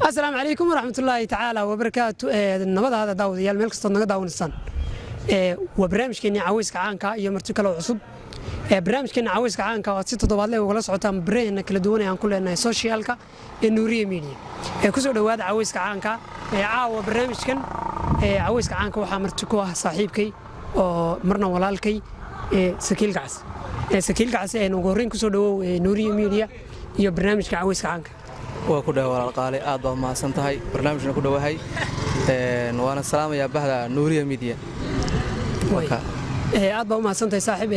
Asalaamu calaykum waraxmatullaahi tacaala wabarakaatu. Nabadaada daawadayaal, meel kastood naga daawanaysaan, waa barnaamijkeenii Caweyska Caanka iyo marti kale oo cusub. Barnaamijkeena Caweyska Caanka oo aad si toddobaadle ugala socotaan baraheena kala duwan ee aan ku leenahay socialka ee Nuuriye Media. Kusoo dhowaada Caweyska Caanka. Caawa barnaamijkan Caweyska Caanka waxaa marti ku ah saaxiibkay oo marna walaalkay, Sakiil Gacas. Sakiil Gacas, ugu horreyn kusoo dhowow Nuuriye Media iyo barnaamijka Caweyska Caanka. Waa ku dhawa, walaal qaali, aad baad mahadsan tahay. Barnaamijna ku dhowahay, waana salaamayaa bahda Nuuriya Media. Aad baa u mahadsan tahay, saaxiib.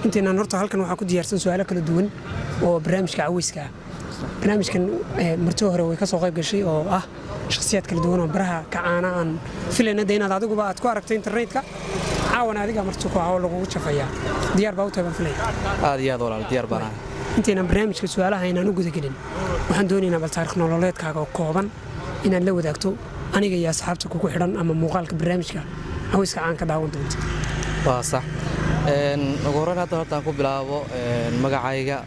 Intaynaan horta halkan waxaa ku diyaarsan su'aalo kala duwan oo barnaamijka caweyska ah. Barnaamijkan marti hore way ka soo qayb gashay oo ah shakhsiyaad kala duwan oo baraha ka caana aan filayna de inaad adiguba aad ku aragtay internetka. Caawana adigaa marti ku ah oo lagugu jafayaa. Diyaar baa u tahay baan filaya? Aad iyo aad, walaal, diyaar baan ahay. Intaynaan barnaamijka su'aalaha aynaan u gudagelin, waxaan doonaynaa bal taarikh nololeedkaaga oo kooban inaad la wadaagto aniga iyo asxaabta kugu xidhan ama muuqaalka barnaamijka Caweyska Caanka daawan doonta. Waa sax. Ugu horreyn hadda hortaan ku bilaabo magacayga.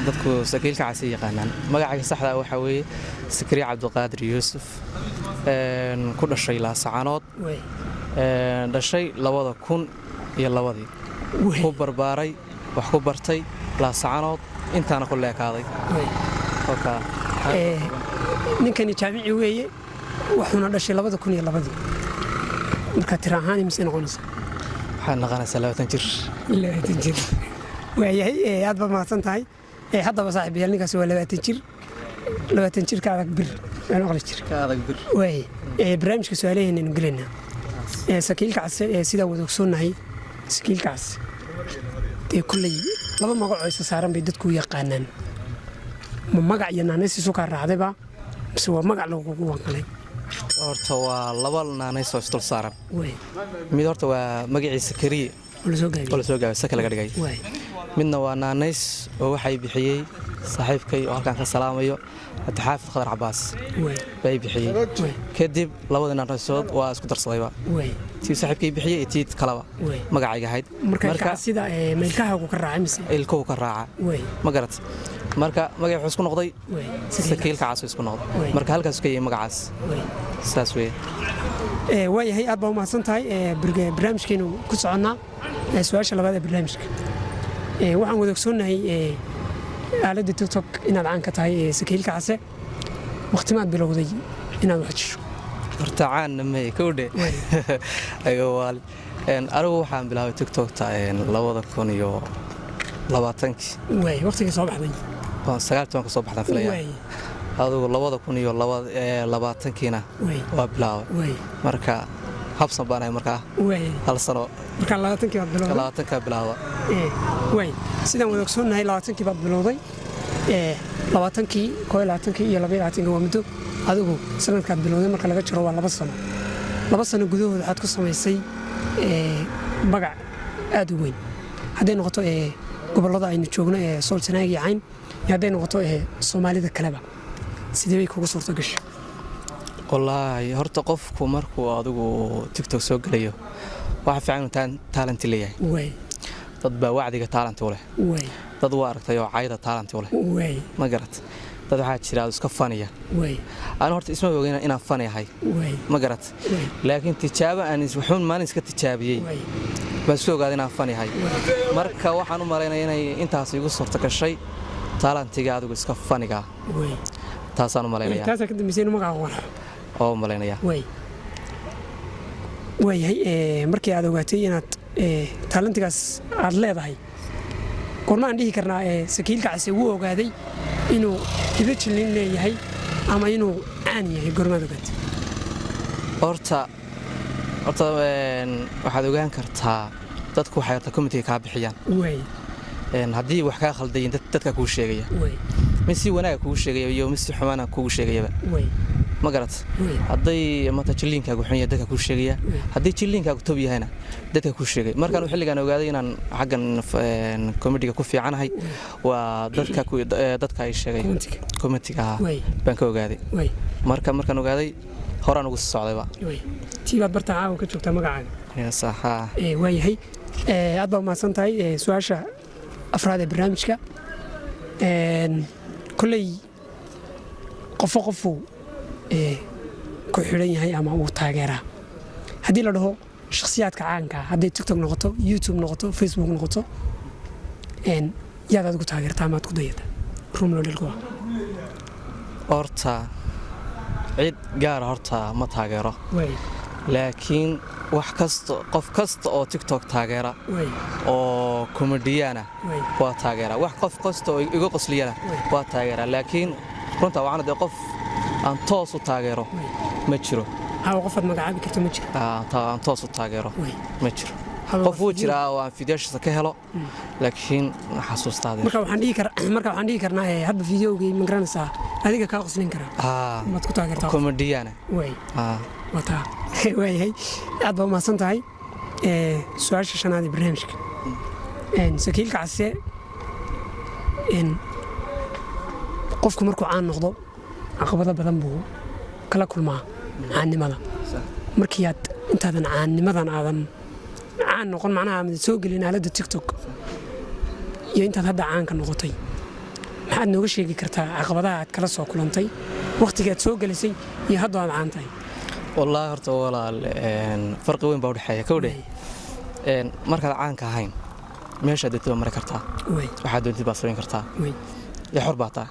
Dadku Sakiilka Casi yaqaanaan. Magacayga saxda waxaa weeye Sakariya Cabdiqaadir Yuusuf, ku dhashay Laasacanood, dhashay 2002-dii, ku barbaaray, wax ku bartay Laasacanood, intaana ku leekaaday. Ninkani jaamici weeye, wuxuuna dhashay 2002-dii. Marka tira ahaan imise noqonaysa? Waxaa noqonaysaa 20 jir. 20 jir, waayahay. Aad baad mahadsan tahay. Haddaba saaxiibayaal, ninkaasi waa 20 jir. 20 jir ka adag bir waan maqli jir. Ka adag bir. Waay, barnaamijka su-aalaheennaynu gelaynaa. Sakiilka Case, sidaan wada ogsoonnahay, Sakiilka Case dee kolley laba magacoo isa saaran bay dadku u yaqaanaan. Ma magac iyo naanays isu kaa raacdayba mise waa magac lagugu wanqalay? Horta waa laba naanays oo isdul saaran. Mid horta waa magaciisa Kariye oo lasoo oo gaabiyey. Lasoo gaabay, Saka laga dhigay. Midna waa naanays oo waxay bixiyey saaxiibkay oo halkaan ka salaamayo, Cabdixaafid Khadar Cabaas bay bixiyey. Kadib labadii naanaysood waa isku darsadayba, tii saaxiibkay bixiyey iyo tii kaleba magacayga ahayd. Marka sida meelkahaagu ka raacay mise? Ilkuhu ka raaca. Ma garat? Marka magac wuxuu isku noqday Sakiilka Cas isku noqday. Marka halkaas ka yahay magacaas, saas weeye. Waayahay, aad baa u mahadsan tahay. Barnaamijkeenu ku soconnaa. Su-aasha labaad ee barnaamijka. Waxaan wada ogsoonnahay aaladda TikTok inaad caan ka tahay. Sakiilka Case, waqtimaad bilowday inaad wax jisho? Horta caanna may kowdhe aga waali. Anigu waxaan bilaabay TikTokta 2020-kii. Waay, waqtigii soo baxday. Waan 19-ka soo baxdaan filaya. Adigu 2020-kiina waa bilaabay. Marka habsan baan ahay markaa hal sano. Markaa 20-kii baad bilowday? 20-kaa bilaaba. Waay, sidaan wada ogsoonnahay 20-kii baad bilowday. 20-kii, 21-kii iyo 22-kii waa muddo adigu sanadkaad bilowday marka laga jiro waa 2 sano. 2 sano gudahood waxaad ku samaysay magac aad u weyn, hadday noqoto gobollada aynu joogno ee Sool, Sanaag iyo Cayn, iyo hadday noqoto Soomaalida kaleba. Sidee bay kugu suurto gashay? Wallaahi horta qofku markuu adigu TikTok soo gelayo, waxa fiican inuu talent leeyahay. Dad baa wacdiga talent u leh. Dad waa aragtay oo cayda talent u leh. Ma garat? Dad waxaa jira iska faniya. Anu horta isma ogeyn inaan fani ahay. Ma garat? Laakiin tijaabo aan wuxuun maalin iska tijaabiyey baan isku ogaaday inaan fani ahay. Marka waxaan u malaynaya inay intaas igu suurto gashay talentiga adigu iska faniga. Taasaan u malaynaya. Taasaa ka dambeysay inuu magaca qoro. Oo u malaynaya. Waay, waayahay. Markii aad ogaatay inaad talentigaas aad leedahay, goorma aan dhihi karnaa Sakiilka Case wuu ogaaday inuu hibo jillin leeyahay ama inuu caan yahay? Goormaad ogaatay? Horta waxaad ogaan kartaa dadku waxay horta commentiga kaa bixiyaan. Haddii wax kaa khaldayin, dadka kuu sheegaya, mid si wanaaga kugu sheegaya iyo mid si xumaana kugu sheegayaba. Ma garat? Hadday maanta jilliinkaagu xun yahay, dadka kuu sheegaya. Haddii jilliinkaagu tob yahayna, dadka kuu sheegay. Markaan xilligaan ogaaday inaan xaggan comediga ku fiicanahay, waa dadka dadka ay sheegay. Commentiga. Commentiga ahaa baan ka ogaaday. Marka markaan ogaaday, horaan ugu sii socdayba. Tii baad bartaa caawa ka joogtaa magacaaga. Yes, haa. Waayahay, aad baa umahadsan tahay. Su-aasha afraad ee barnaamijka. Kolley qofo qofuu Ku xidhan yahay ama uu taageeraa haddii la dhaho shakhsiyaadka caanka ah, hadday TikTok noqoto, YouTube noqoto, Facebook noqoto, yaad adigu taageertaa amaad ku dayataa, role modelku ah? Horta cid gaara horta ma taageero, laakiin wax kasta, qof kasta oo TikTok taageera oo komediyana waa taageera. Wax qof kasta oo iga qosliyana waa taageera, laakiin runta waxaana dee qof aan toos u taageero ma jiro. Hawa qofaad magacaabi karto ma jiro? Aan toos u taageero ma jiro. Qof wuu jiraa oo aan fideoshiisa ka helo, laakiin ma xasuustaade. Marka waxaan dhihi karnaa hadba videogii, ma garanaysaa, adiga kaa qoslin karaa maad ku taageertaa? Komediyana. Waa taa. Waayahay, aad baa umahadsan tahay. Su-aasha shanaad ee barnaamijka, Sakiilka Case, qofku markuu caan noqdo caqabado badan buu kala kulmaa caannimada. Markii aad intaadan caannimadan aadan caan noqon, macnaha aadan soo gelin aaladda TikTok, iyo intaad hadda caanka noqotay, maxaad nooga sheegi kartaa caqabadaha aad kala soo kulantay wakhtiga aad soo gelisay iyo hadda aad caan tahay? Wallaahi horta walaal, farqi weyn baa udhexeeya kowdhe. Markaad caanka ahayn meeshaad doontid baa mari kartaa, waxaad doontid baad samayn kartaa, iyo xor baa taa.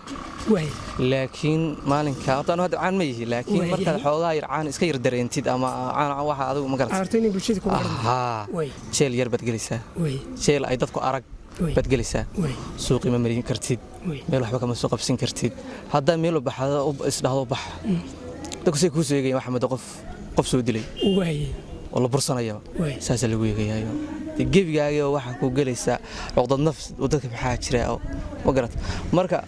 Laakiin maalinka horta anu hadda caan ma yihi, laakiin markaad xoogaa yar caan iska yar dareentid ama caan waxa adigu ma garata aragto inay bulshada kugu xiran. Haa, jeel yar baad gelaysaa, jeel ay dadku arag baad gelaysaa. Suuqii ma marin kartid, meel waxba kama soo qabsan kartid. Haddaa meel u baxdo isdhahdo bax, dadku say kuu soo eegayan waxa muddo qof soo dilay oo la bursanayaba, saasaa lagu eegayaayo. Dee gebigaaga waxaa kuu gelaysaa cuqdad nafs oo dadka maxaa jira oo ma garat. Marka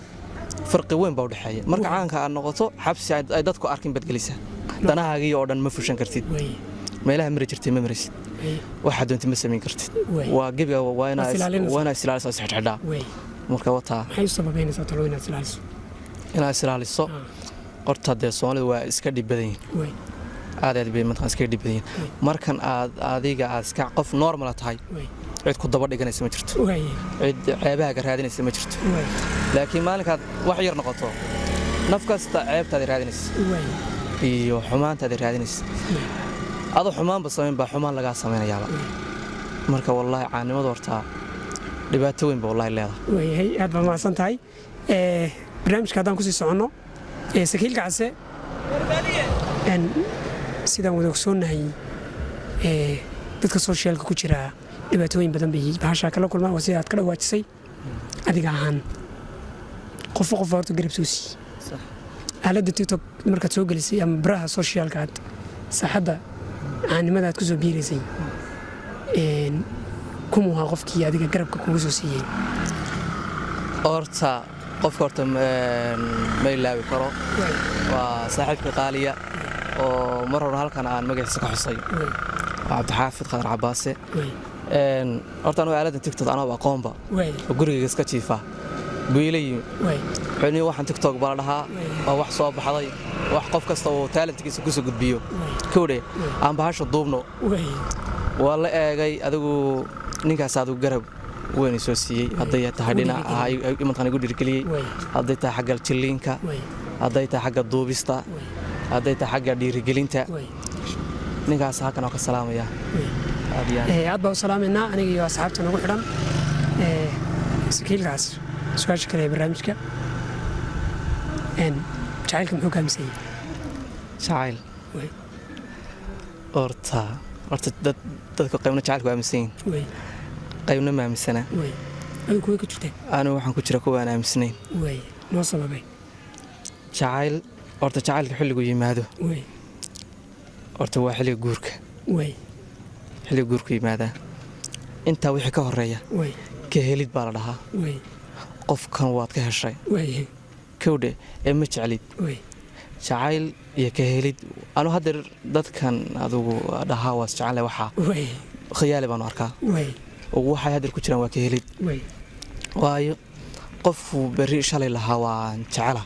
farqi weyn baa udhexeeya. Marka caanka aad noqoto, xabsi ay dadku arkin baad gelaysaa, danahaagii oo dhan ma fushan kartid, meelaha mari jirtay ma maraysid, waxaad doontid ma samayn kartid. Waa gebiga, waa Waa is ilaalinaysaa. Waa inaad isilaaliso, isxidhxidhaa. Marka wataa. Maxay u sababeynaysaa talo inaad isilaaliso? Inaad isilaaliso, horta dee Soomaalidu waa iska dhib badan yihin, aad aad bay mataqan iskaga dhib badan yihin. Markan aad adiga aad iska qof normal tahay, cid ku daba dhiganaysa ma jirto, cid ceebahaaga raadinaysa ma jirto. Laakiin maalinkaad wax yar noqoto, naf kasta ceebtaada raadinaysa iyo xumaantaada raadinaysa. Adoo xumaanba samayn baa xumaan lagaa samaynayaaba. Marka wallaahi caannimadu hortaa dhibaato weyn ba wallahi leedahay. Waayahay, aad baa mahadsan tahay. Barnaamijka haddaan kusii soconno, Sakiilka Case, sidaan wada ogsoonnahay, dadka socialka ku jira dhibaatooyin badan bay bahashaa kala kulmaan. Waa sida aad ka dhawaajisay adiga ahaan, qofba qof horta garab soo siiyey aaladda TikTok markaad soo gelisay ama baraha socialka aad saaxadda caannimada aad ku soo biiraysay, kumuu ahaa qofkii adiga garabka kugu soo siiyey? Horta qofka horta ma ilaawi karo, waa saaxiibka qaaliya oo mar hore halkan aan magaciisa ka xusay, waa Cabdixaafid Khadar Cabaase. Horta anugu aaladdan TikTok anoo aqoonba oo gurigayga iska jiifa buu ila yimi. Wuxuu yidhi, waxaan TikTok baa la dhahaa, waa wax soo baxday, wax qof kasta uu talentkiisa kusoo gudbiyo kowdhe, aan bahasha duubno. Waa la eegay. Adigu ninkaas adigu garab weyn i soo siiyey, hadday tahay dhinaca mataqaan igu dhiirgeliyey, hadday tahay xagga jilliinka, hadday tahay xagga duubista, hadday tahay xagga dhiirigelinta. Ninkaas halkan oo ka salaamaya aad iyo aad. Aad baa u salaamaynaa aniga iyo asxaabta nagu xidhan. Sakiilkaas, su-aasha kale ee barnaamijka, jacaylka muxuu ka aaminsan yahay? Jacayl? Horta dadka qaybna jacaylku waa aaminsan yihin, qaybna ma aaminsana. Adigu kuway ku jirteen? Anigu waxaan ku jira kuwa aan aaminsanayn. Noo sababay. Jacayl horta, jacaylka xilligu yimaado, horta waa xilliga guurka. Xilliga guurku yimaadaa, intaa wixii ka horeeya ka helid baa la dhahaa. Qofkan waad ka heshay kowdhe ee ma jeclid. Jacayl iyo ka helid, anu haddeer dadkan adigu dhahaa waa isjecele, waxaa khiyaali baanu arkaa. Oo waxay haddeer ku jiraan waa ka helid. Waayo qofku berri shalay lahaa waan jecela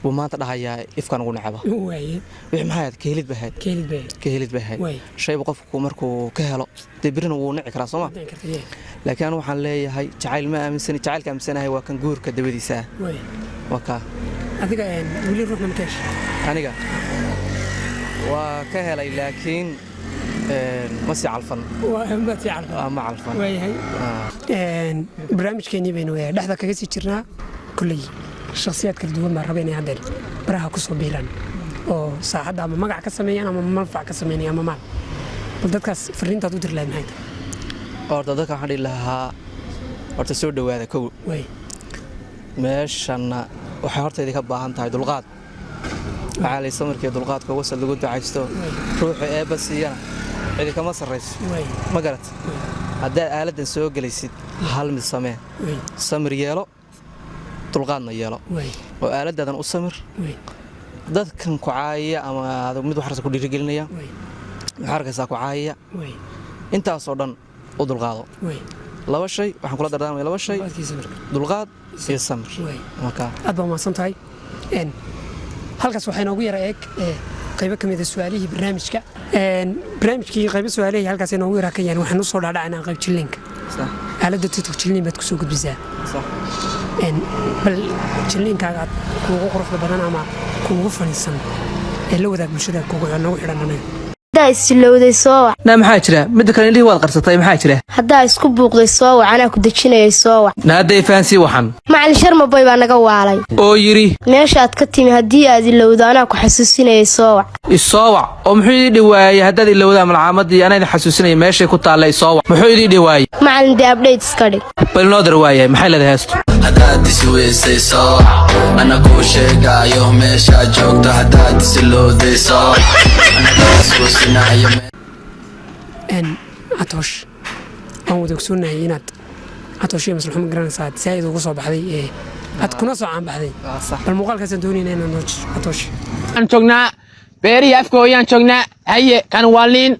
buu maanta dhahayaa ifkaan ugu necaba. Wixii maxay ahayd? Ka helid bay ahayd. Ka helid bay. Ka helid bay ahayd. Shayba qofku markuu ka helo dee berrina wuu nici karaa, sooma? Dhici karta, yee. Laakiin anu waxaan leeyahay jacayl ma aaminsani. Jacaylka aaminsanahay waa kan guurka dabadiisa ah. Waa kaa. Adiga weli ruuxna ma ka heshay? Aniga waa ka helay, laakiin ma sii calfan. Ma sii calfan. Ma calfan. Waayahay. Barnaamijkeenii baynu dhexda kaga sii jirnaa. Kulley shakhsiyaad kala duwan baa raba inay haddeer baraha ku soo biiraan oo saaxadda ama magac ka sameeyaan ama manfac ka sameynaya ama maal. Bal dadkaas fariintaad u diri lahayd maxay tahay? Horta dadka waxaan dhihi lahaa, horta soo dhowaada kow. Meeshanna waxay horta idinka baahan tahay dulqaad. Waxaa lay samirkii dulqaadka wasal lagu ducaysto. Ruuxu eebba siiyana cidi kama sarrayso. Ma garat? Haddaad aaladdan soo gelaysid, hal mid samee: samir yeelo, dulqaadna yeelo, oo aaladaadan u samir. Dadkan ku caayaya ama mid waxarsa ku dhiirigelinaya, waxaa arkaysaa ku caayaya, intaasoo dhan u dulqaado. Laba shay waxaan kula dardaarmaya, laba shay: dulqaad iyo samir. Marka Aad baa umahadsan tahay. Halkaas waxaa inoogu yara eeg qaybo ka mid a su-aalihii barnaamijka. Barnaamijkii qaybo su-aalihii halkaas inoogu yara ka yahan. Waxaan usoo dhaadhacanaa qayb jilliinka. Aaladda TikTok jilliin baad kusoo gudbisaa. Bal jilliinkaaga aad kuugu quruxda badan ama kuugu faniisan ee la wadaag bulshada kugu noogu xidhan anaga. Haddaa isilowday, soo wac. Naa, maxaa jira? Midda kale, indhihii waad qarsatay, maxaa jira? Haddaa isku buuqday, soo wac, anaa ku dejinayay, soo wac. Naaday, fahansii waxan. Macalin Sharmaboy baa naga waalay. Oo yidhi? Meeshaad ka timi haddii aad ilowdo, anaa ku xasuusinayay, soo wac. Isoo wac? Oo muxuu idii dhiwaayey? Haddaad ilowdaa malcaamadii, anaa idin xasuusinaya meeshay ku taalla, isoo wac, muxuu idii dhiwaayey? Macalin, dee update iska dhig. Bal inoo dar waayahay, maxay leedahay heestu? Haddaad isweysay, soo wac, ana kuu sheegaayo meeshaad joogto. Haddaad isilowday, soo wac, ana kuu xasuusinayo. Catoosh, waan wada ogsoonnahay inaad Catoosh iyo Maslaxo, ma garanaysaa, aad zaa'id ugu soo baxday ee aad kuna soo caanbaxday. Bal muuqaalkaasaan doonayna inaad noo jiso, Catoosh. Aan joognaa beerihii Afkooyaan joognaa. Haye, kan waa liin.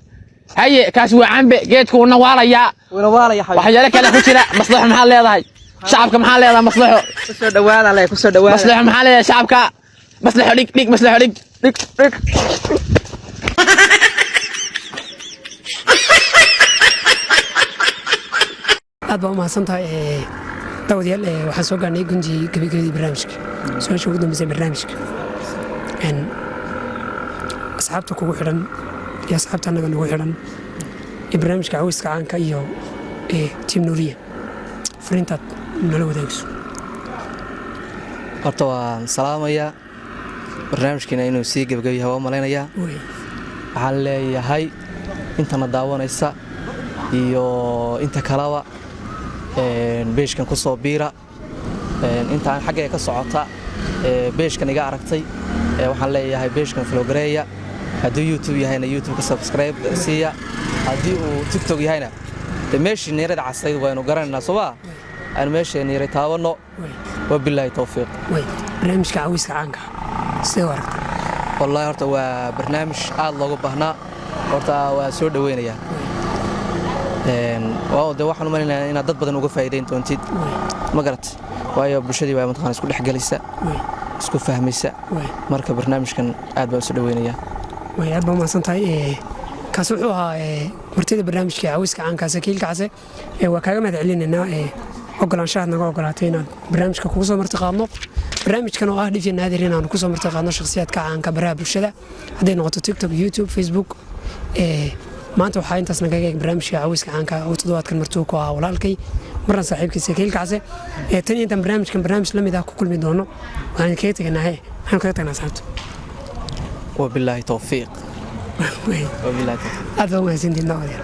Haye, kaas waa cambe. Geedku wuna waalayaa, waxyaalo kale ku jira. Maslaxo, maxaad leedahay shacabka? Maxaa leedahay, Maslaxo? Kusoo dhawaada le, kusoo dhawaada. Maslaxo, maxaa leedahay shacabka? Maslaxo, dhig dhig. Maslaxo, dhig dhig dhig. Aad baa u mahadsan tahay. Daawadayaal, waxaan soo gaarnay guntii gabagabadii barnaamijka, su-aasha ugu dambeysay barnaamijka. Asxaabta kugu xidhan iyo asxaabta annaga nagu xidhan ee barnaamijka Caweyska Caanka iyo Team Nuuriya, fariintaad nala wadaagso. Horta waan salaamayaa. Barnaamijkiina inuu sii gebageb yahay waa u malaynayaa. Waxaan leeyahay intana daawanaysa iyo inta kaleba, page-kan ku soo biira. Intaan xaggayga ka socota page-kan iga aragtay, waxaan leeyahay page-kan follow gareeya. Haddii YouTube yahayna, YouTube-ka subscribe siiya. Haddii uu TikTok yahayna, de meeshii niirada casayd waynu garanaynaa, sooma? Aynu meeshii niiray taabanno. Wabilaahi towfiiq. Way, barnaamijka Caweyska Caanka sidee u aragtay? Wallaahi, horta waa barnaamij aad loogu baahnaa. Horta waa soo dhaweynayaa. De waxaan u malaynayaa inaad dad badan uga faa'iidayn doontid, ma garat? Waayo, bulshadii baa mataqana isku dhexgelaysa, isku fahmaysa. Marka barnaamijkan aad baan usoo dhaweynayaa. Way, aad baa umahadsan tahay. Kaasi wuxuu ahaa martida barnaamijka Caweyska Caanka, Sakiilka Case. Waa kaaga mahad celinaynaa ogolaanshahaad naga ogolaatay inaad barnaamijka kugu soo marti qaadno, barnaamijkan oo ah dhif iyo naadir inaanu kusoo marti qaadno shakhsiyaadka caanka baraha bulshada, hadday noqoto TikTok, YouTube, Facebook. Maanta waxaa intaas nagaga eeg barnaamijka Caweyska Caanka oo toddobaadkan martuu ku ahaa walaalkay marna saaxiibkii Sakiilka Case. Tan iyo intaan barnaamijkan barnaamij la mid ah ku kulmi doono, waxaan kaga teganaa, maxaanu kaga tagnaa, asxaabta? Wabilaahi towfiiq. Wabilaahi towfiiq. Aad baa umahadsantihin, daawadayaal.